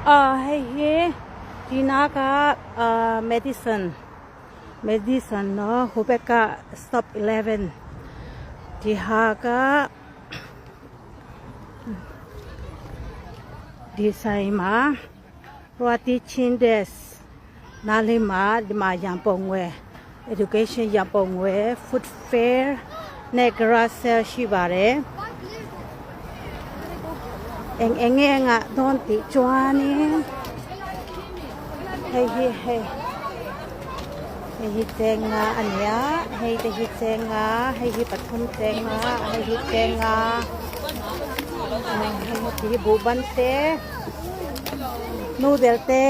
Aw hei hi tina ka medicine medicine no hubeka stop 11 tiha ka ဒီဆိုင်မှာ Ruati Chindes နားလေးမှာဒီမှာရန်ပုံငွေ education ရန်ပုံငွေ food fair နဲ့ garage sale ရှိပါတယ်အင်အငယ်ငါဒွန်တီချွာနီဟေးဟေးဟေး hei hi chenga a nia hei te hi chenga hei hi pathum chenga hei hi chenga hei hi hi buh ban te noodle te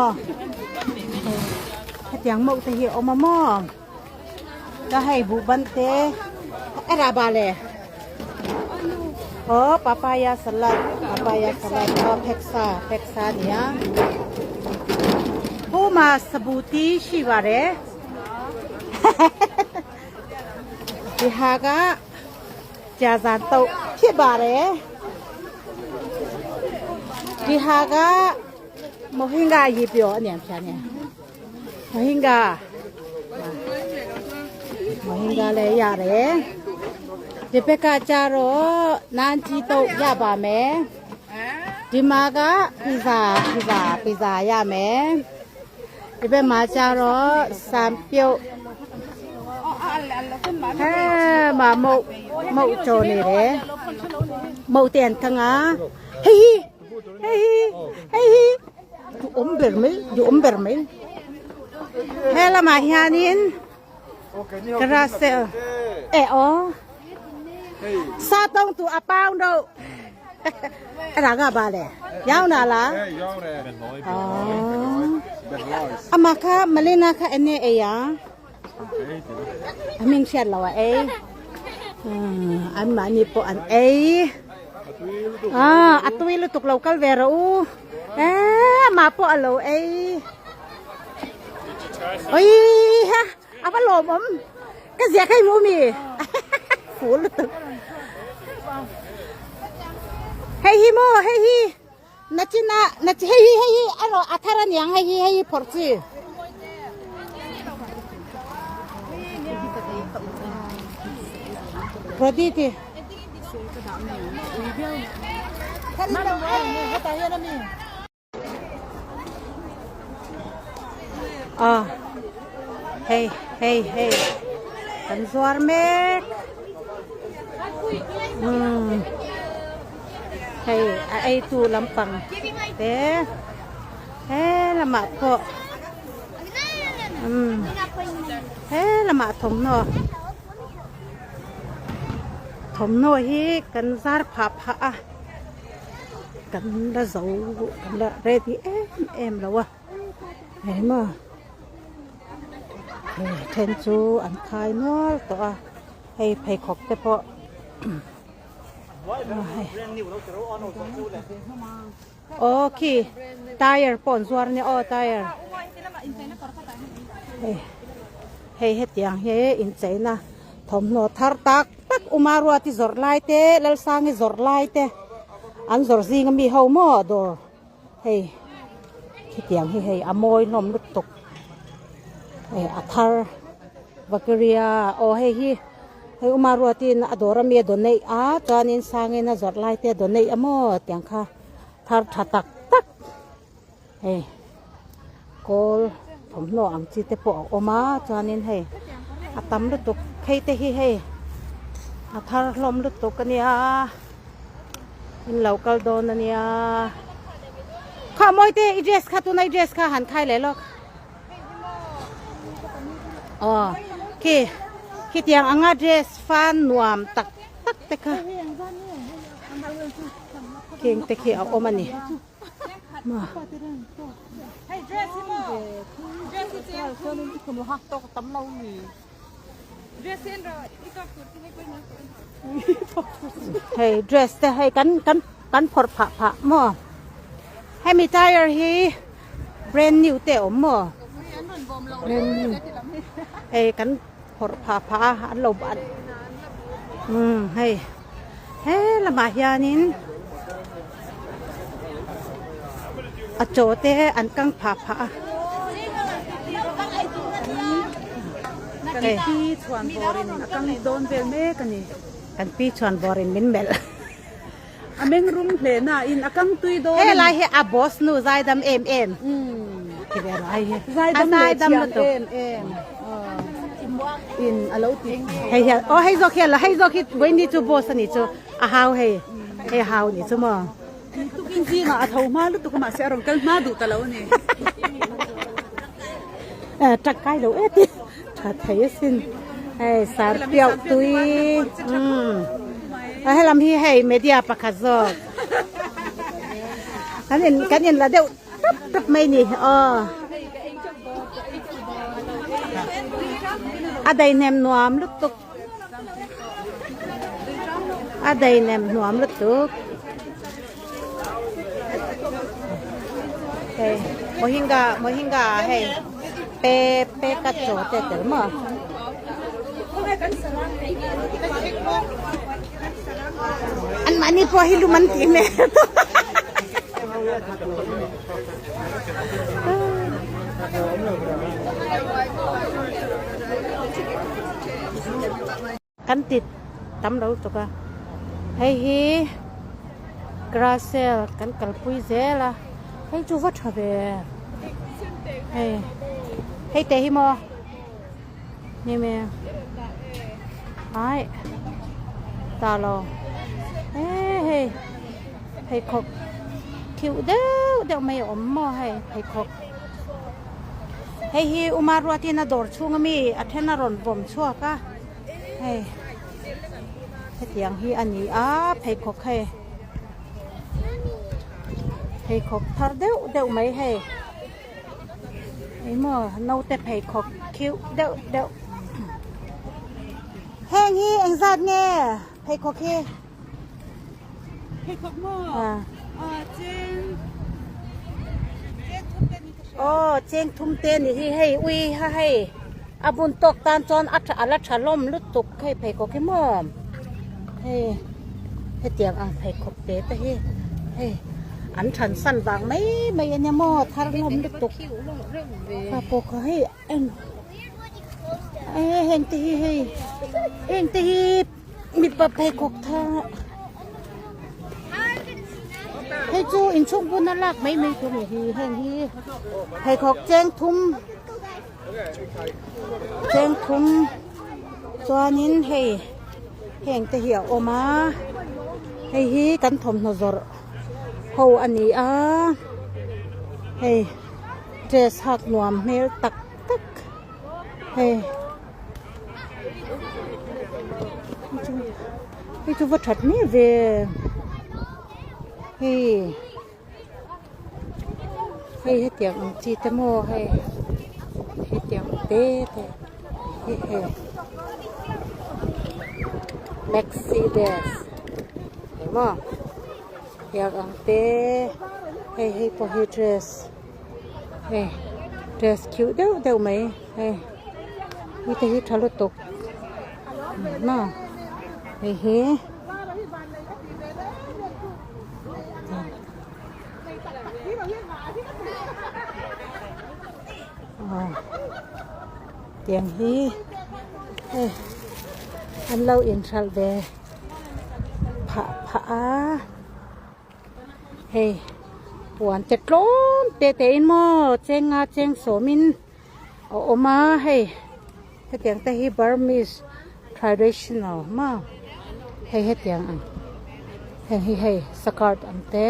aw hetiang mauh te hi a awm a maw ka hei buh ban te a rah bah le aw papaya salad papaya salad aw pheksa pheksa a nia huma sabuti shiပါတယ် ဒီဟာကကြာဇန်တုတ်ဖြစ်ပါတယ်ဒီဟာကမဟင်္ဂရေပြောအမြန်ဖြာနေမဟင်္ဂမဟင်္ဂလည်းရတယ်ဒီဘက်ကကြတော့နန်းကြီးတုတ်ရပါမယ်ဒီမှာကပီဇာပီဇာပီဇာရမယ်ဒီဘက်မှာကြတော့စံပြုတ် ဟဲမမုတ်မုတ်ကြော်နေတယ်မုတ်တန်ခငါဟေးဟေးဟေးดูอมเบอร์ไหมดูอมเบอร์ไหมเฮละมาฮานินกระเซลเออซาตงตูอปาวโดအဲ့ဒါကဘာလဲရောင်းတာလား ရောင်းတယ် အော်အမခမလေးနာခအနေအေးရအမင်းချက်လောအေးအမ်မနီpo an ei ah atui lutuk local vero u eh ma po alo ei oi ha apa lo mom ka zia kai mu mi fu lutuk hei hi mo hei hi na china na chi hei hi hei hi alo athara niang hei hi hei hi phorchi Prodi ti Ah hei hei hei kan zuar mek umm hei a ei tu lampang te he lamah pawh umm he lamah thawmhnaw thawmhnaw hi kan zar phah phah a kan la zo kan la ready em em lo a engemaw hei then chu an khai nual tawh a hei pheikhawk te pawh aw khi tyre pawh an zuar ania aw tyre hei hei hetiang hi incheina thawmhnaw thar tak tak Uma Ruati zawrh lai te Lalsangi zawrh lai te an zawrh zing ami ho maw dawr hei khitiang hi hei a mawi hlawm lutuk hei a thar vakiria aw hei hi hei Uma Ruatin a dawr ami a donate a chuanin Sangin a zawrh lai te a donate a maw tiang kha thar tha tak tak hei kawl thawmhnaw ang chi te pawh a awm a chuanin hei a tam lutuk phei te hi hei a thar hlawm lutuk a nia in lo kal dawn a nia kha mawi te i dress kha tuna i dress kha han khai leh lawk aw khi khitiang anga dress fan nuam tak tak te kha kheng te khi a awm a ni. Hei dress te hei kan kan kan phawrh phah phah maw hemi tyre hi brand new te a awm maw brand new hei kan. phawrh phah phah a an lo umm hei he lamah hianin a chaw te an kang phah phah a. Kan pi chhuan bawrin a kang dawn vel mek a ni. Kan pi chhuan bawrin min melh. A meng rum hle na in a kang tui dawn a ni. Helai hi a boss nu zaidam em em. Ti ve rawh hei hi. Zaidam leh thiam em em in a lo ti. Hei hian aw hei zawk hian la hei zawk hi vawiin ni chu boss a ni chu a hau hei hei a hau a ni chu maw. Tukin zingah a tho hma lutuk a mahse a rawn kal hma duh ta lo a ni. Truck kai lo e ti tha thei asin hei sar piauh tui umm a helam hi hei media pakhat zawk kan in kan in la deuh tap tap mai ni aw a daihnem nuam lutuk a daihnem nuam lutuk. Hei mohinga mohinga hei pe pe ka chaw te tel maw. An mahni pawh hi lum an tih hmel tawh. Kan ti tam lo tuk a hei hi grasel kan kalpui zel a hei chu va tha ve hei hei te hi maw ni me ai ta lo e hei pheikhawk khiuh deuh deuh mai a awm maw hei pheikhawk hei hi Uma Ruatin a dawr chhung ami a then a rawn vawm chhuak a. Hei hetiang hi a ni a pheikhawk hei pheikhawk thar deuh deuh mai hei engmaw naute pheikhawk khiuh deuh deuh heng hi engzat nge pheikhawk hi. Pheikhawk maw? Ah cheng cheng thum te ni ka hria. Aw cheng thum te ni hi hei ui ha hei a bun tawk tan chuan a tha a la tha hlawm lutuk hei pheikhawk hi maw hei hetiang ang pheikhawk te te hi hei an than san vang mai mai ania maw thar hlawm lutuk kha pawh kha hei eng heng te hi hei heng te hi. Mipa pheikhawk thar hei chu inchhung buna lak mai mai tur ni hi heng hi pheikhawk cheng thum cheng thum chuanin hei heng te hi a awm a hei hi kan thawmhnaw zawrh ho a ni a hei dress hak nuam hmel tak tak hei. Hei chu va that hmel ve hei hei hetiang ang chi te maw hei hetiang te te hi hei maxi dress ni maw hetiang ang te hei hei pawh hi dress hei dress cute deuh deuh mai hei. Hei te hi tha lutuk maw hei hi aw tiang hi hei an lo inhralh ve phah phah a. Hei puan te tlawm te te in maw cheng nga cheng sawm in a awm a hei hetiang te hi Burmese traditional maw hei hetiang ang heng hi hei skirt ang te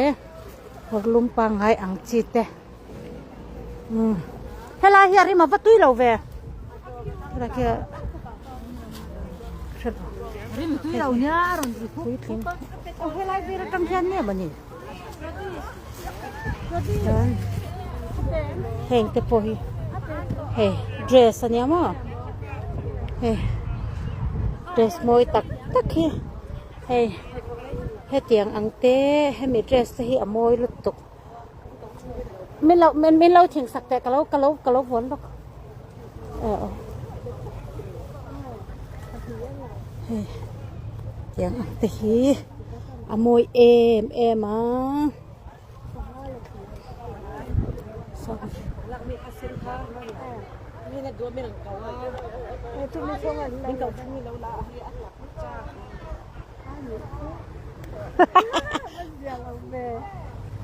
kawr lum pangngai ang chi te umm helai hi a rim a va tui lo ve helai khi Rim tui lo nia a rawn ri khup khup a. Aw helai vel atang hian nge mawni chuan heng te pawh hi hei dress ania maw hei dress mawi tak tak hi hei hetiang ang te hemi dress te hi a mawi lutuk min lo min lo thing sak teh ka lo ka lo ka lo vuan bawk. Hei tiang ang te hi a mawi em em a.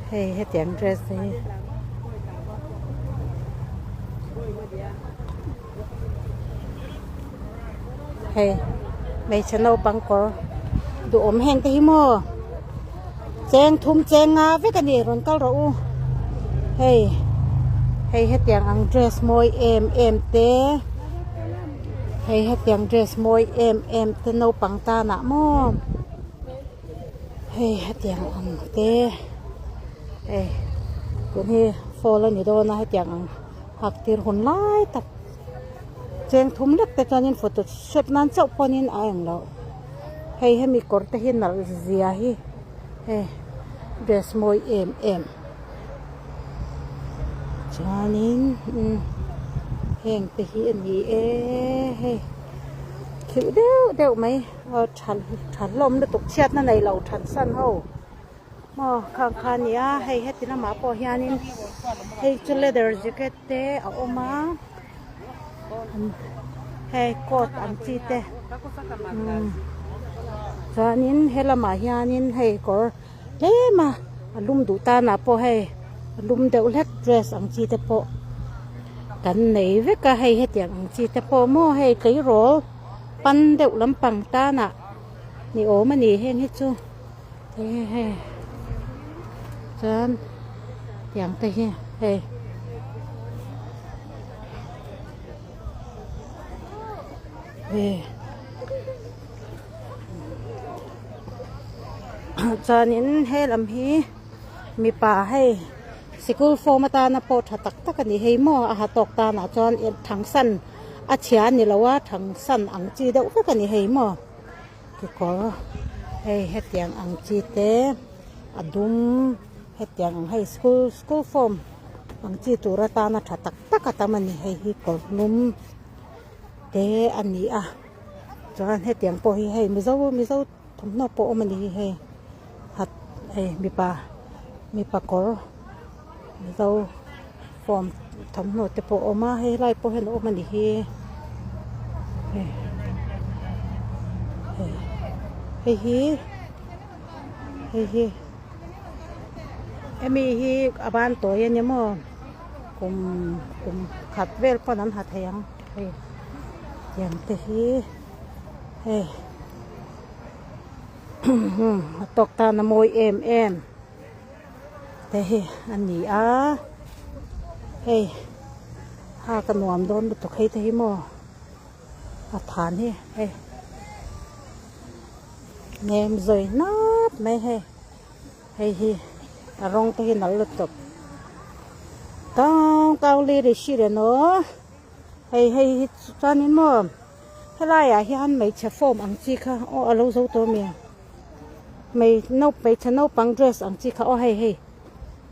Hei hetiang dress te hi. Hei hmeichhe naupang kawr duhawm heng te hi maw cheng thum cheng nga vek a ni rawn kal rawh u hei hei hetiang ang dress mawi em em te hei hetiang dress mawi em em te naupang tanah maw hei hetiang ang te hei tun hi fall a ni dawn a hetiang ang hak tir hun lai tak cheng thum lek te chuanin photo shoot nan chauh pawhin a eng loh hei hemi kawr te hi nalh zia hi hei dress mawi em em chuanin umm heng te hi a ni e hei kheuh deuh deuh mai aw tha tha hlawm lutuk chhiatna nei lo thansan ho. Maw khang kha a ni a hei heti lamah pawh hianin hei chu leather jacket te a awm a hei coat ang chi te umm chuanin he lamah hianin hei kawr tlem a a lum duh tanah pawh hei a lum deuh hlek dress ang chi te pawh kan nei vek a hei hetiang ang chi te pawh maw hei tleirawl pan deuh lampang tanah ni awm a ni heng hi chu. Hei hei chuan tiang te hi hei hei chuanin he lam hi mipa hei sikul form atana pawh tha tak tak a ni hei maw a ha tawk tanah chuan thangsan a chhia a ni lo a thangsan ang chi deuh vek a ni hei maw. Kekawr hei hetiang ang chi te a dum hetiang ang hei school school form ang chi tur atana tha tak tak a tam a ni hei hi kawr hnum te a ni a chuan hetiang pawh hi hei mizo mizo thawmhnaw pawh awm a ni hi hei hat hei mipa mipa kawr mizo form thawmhnaw te pawh a awm a hei lai pawh hian a awm a ni hi hei hei hei hi hei hi hemi hi a ban tawi a ni maw kum kum khat vel pawn an ha thei ang hei tiang te hi hei a tawk tan a mawi em em. Te hi a ni a hei hak a nuam dawn lutuk hei te hi maw a than hi hei nem zawi hnap mai hei hei hi a rawng te hi nalh lutuk kang kang li ri hri reng aw hei hei hi chuanin maw helaiah hian hmeichhe form ang chi kha aw a lo zo tawh a mi. Hmei nau hmeichhe naupang dress ang chi kha aw hei hei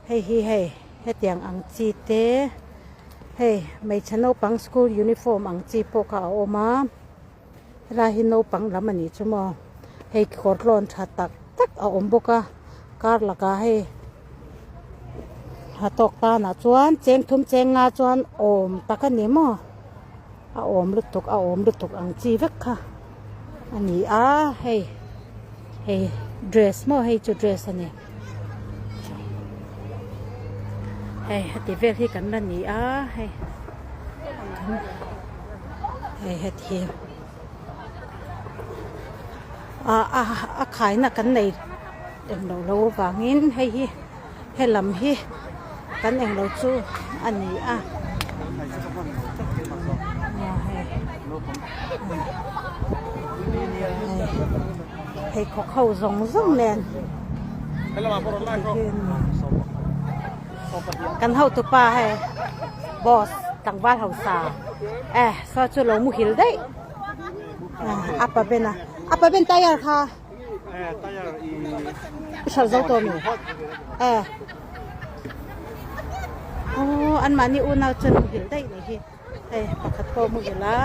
hei hi hei hetiang ang chi te hei hmeichhe naupang school uniform ang chi pawh kha a awm a helai hi naupang lam a nih chu maw hei kawr tlawn tha tak tak a awm bawk a kar lakah hei ha tawk tanah chuan cheng thum cheng nga chuan awm tak a ni maw a awm lutuk a awm lutuk ang chi vek kha. A ni a hei hei dress maw hei chu dress a ni hei heti vel hi kan la ni a hei hei heti hi ah a a khaina kan nei englo lo avangin hei hi helam hi kan englo chu a ni a. Pheikhawk ho zawng zawng nen kan hotupa hei boss tlangval hausa eh saw chu lo muhil daih apa ben a apa ben tire kha i hralh zo tawh mi eh aw anmahni unau chuan muhil daih ni hi. Hei pakhat pawh hmu ila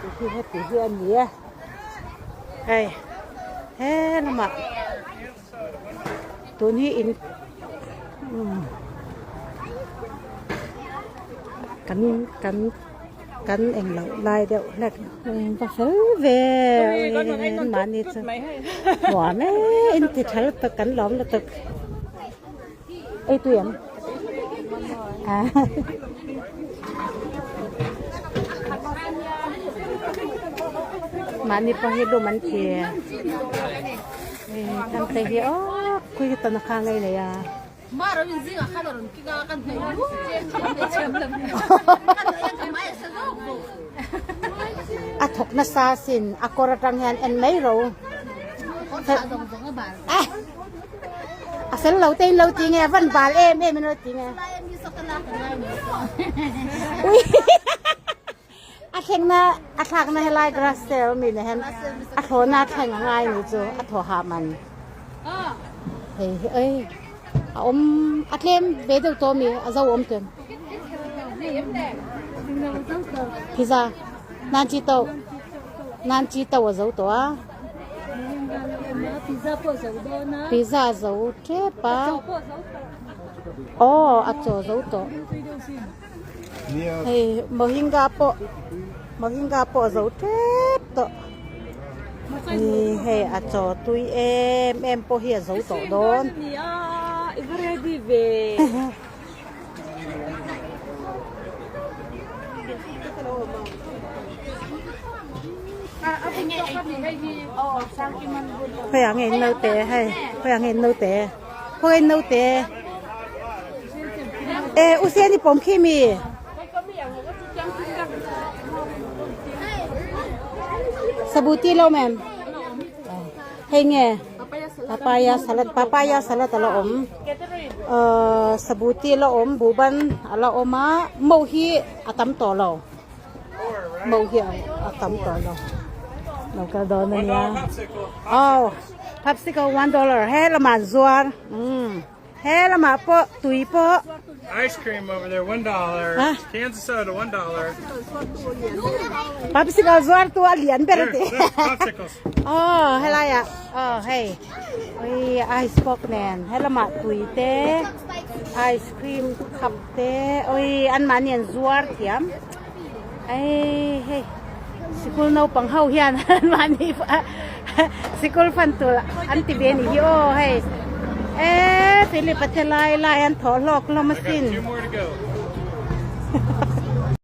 ti hi. hi heti hi a ni e hei he lamah tun hi in umm kan kan kan eng loh lai deuh hlek va fel ve mahni chu nuam e inti tha lutuk kan lawm lutuk. Ei tui em? Mahni pawh hi lum an ti. Kan te hi awk khui hi tawn a kha ngei nei a. A thawk nasa sin a kawr atang hian en mai ro. A fel lo te in lo ti nge a van bal em em in lo ti nge. Ui a thleng na a thlak na helai grass te awm in hian a thlawh na thleng a ngai ni chu a thaw hah man. Hei hi ei a awm a tlem ve deuh tawh mi a zo awm ten. Pizza nan chi to nan chi to a zo tawh a. Pizza zo tep a aw a chaw zo tawh hei mohinga pawh mohinga pawh a zo tep tawh ih hei a chaw tui em em pawh hi a zo tawh dawn. Khawiah nge in naute hei khawiah nge in naute khawiah in naute e u Seni pawm khi mi sabuti lo mem hei nge papaya salad papaya salad a la awm ahh sabuti a la awm buhban a la awm a mo hi a tam tawh lo. Mo hi a tam tawh lo lo kal dawn a nia aw popsicle one dollar he lamah an zuar umm he lamah pawh tui pawh Ice cream over there one dollar cans of soda one dollar popsicle zuar tu a lian ber a ti aw helai ah aw hei ui ice pawk nen he lamah tui te ice cream cup te ui anmahni an zuar thiam ei hei sikul naupang ho hian anmahni sikul fan tur an ti ve anih hi aw hei e Philip a te lai lai an thawh hlawk hlawm asin.